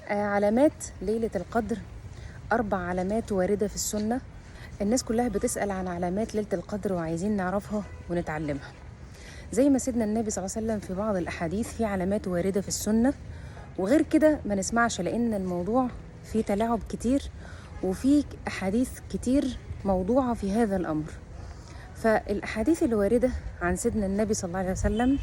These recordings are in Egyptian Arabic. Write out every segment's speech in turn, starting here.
علامات ليلة القدر، 4 علامات واردة في السنة. الناس كلها بتسأل عن علامات ليلة القدر وعايزين نعرفها ونتعلمها. زي ما سيدنا النبي صلى الله عليه وسلم في بعض الأحاديث في علامات واردة في السنة، وغير كده ما نسمعش، لأن الموضوع فيه تلاعب كتير وفيه أحاديث كتير موضوعة في هذا الأمر. فالأحاديث اللي واردة عن سيدنا النبي صلى الله عليه وسلم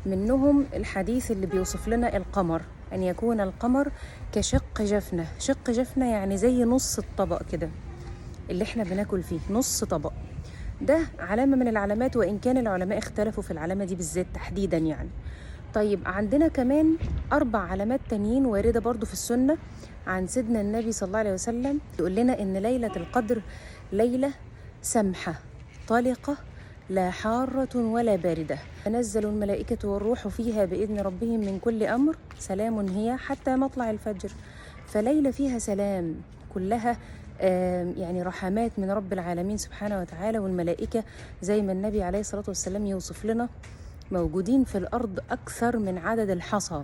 منهم الحديث اللي بيوصف لنا القمر، أن يكون القمر كشق جفنة. شق جفنة يعني زي نص الطبق كده اللي احنا بناكل فيه، نص طبق. ده علامة من العلامات، وإن كان العلماء اختلفوا في العلامة دي بالذات تحديدا يعني. طيب عندنا كمان 4 علامات تانيين واردة برضو في السنة عن سيدنا النبي صلى الله عليه وسلم، يقول لنا إن ليلة القدر ليلة سمحة طلقة لا حارة ولا باردة، تنزل الملائكة والروح فيها بإذن ربهم من كل أمر، سلام هي حتى مطلع الفجر. فليلة فيها سلام، كلها يعني رحمات من رب العالمين سبحانه وتعالى، والملائكة زي ما النبي عليه الصلاة والسلام يوصف لنا موجودين في الأرض أكثر من عدد الحصى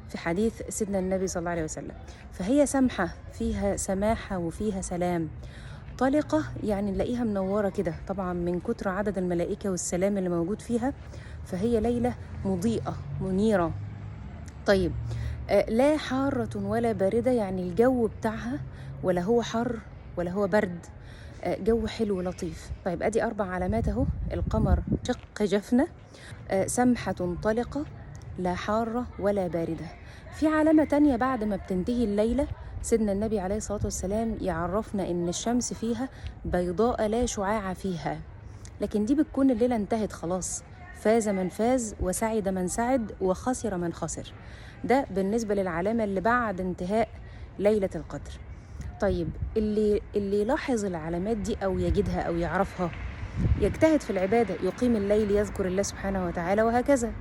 في حديث سيدنا النبي صلى الله عليه وسلم. فهي سمحة، فيها سماحة وفيها سلام. طلقة يعني نلاقيها منورة كده طبعا من كتر عدد الملائكة والسلام اللي موجود فيها، فهي ليلة مضيئة منيرة. طيب لا حارة ولا باردة، يعني الجو بتاعها ولا هو حر ولا هو برد، جو حلو لطيف. طيب ادي 4 علامات اهو: القمر شق جفنة، سمحة طلقة، لا حارة ولا باردة. في علامة تانية بعد ما بتنتهي الليلة، سيدنا النبي عليه الصلاة والسلام يعرفنا إن الشمس فيها بيضاء لا شعاع فيها، لكن دي بتكون الليلة انتهت خلاص، فاز من فاز وسعد من سعد وخسر من خسر. ده بالنسبة للعلامة اللي بعد انتهاء ليلة القدر. طيب اللي يلاحظ العلامات دي أو يجدها أو يعرفها يجتهد في العبادة، يقيم الليل، يذكر الله سبحانه وتعالى وهكذا.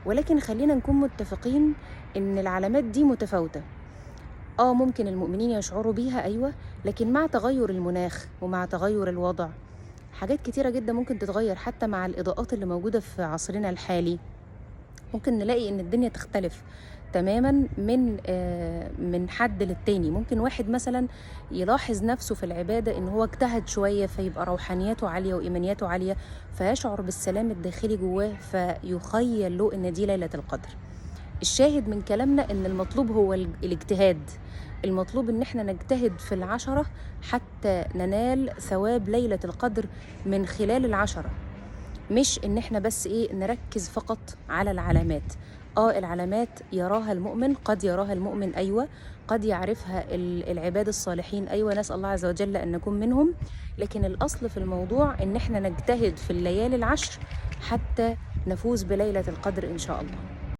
ولكن خلينا نكون متفقين إن العلامات دي متفاوتة. ممكن المؤمنين يشعروا بيها، أيوة، لكن مع تغير المناخ ومع تغير الوضع حاجات كتيرة جدا ممكن تتغير. حتى مع الإضاءات اللي موجودة في عصرنا الحالي ممكن نلاقي إن الدنيا تختلف تماما من حد للتاني. ممكن واحد مثلا يلاحظ نفسه في العبادة إن هو اجتهد شوية فيبقى روحانيته عالية وإيمانياته عالية، فيشعر بالسلام الداخلي جواه، فيخيل له إن دي ليلة القدر. الشاهد من كلامنا إن المطلوب هو الاجتهاد، المطلوب إن احنا نجتهد في 10 حتى ننال ثواب ليلة القدر من خلال 10، مش إن احنا بس نركز فقط على العلامات. العلامات يراها المؤمن، قد يراها المؤمن، أيوة، قد يعرفها العباد الصالحين، أيوة، نسأل الله عز وجل أن نكون منهم. لكن الأصل في الموضوع إن احنا نجتهد في الليالي 10 حتى نفوز بليلة القدر إن شاء الله.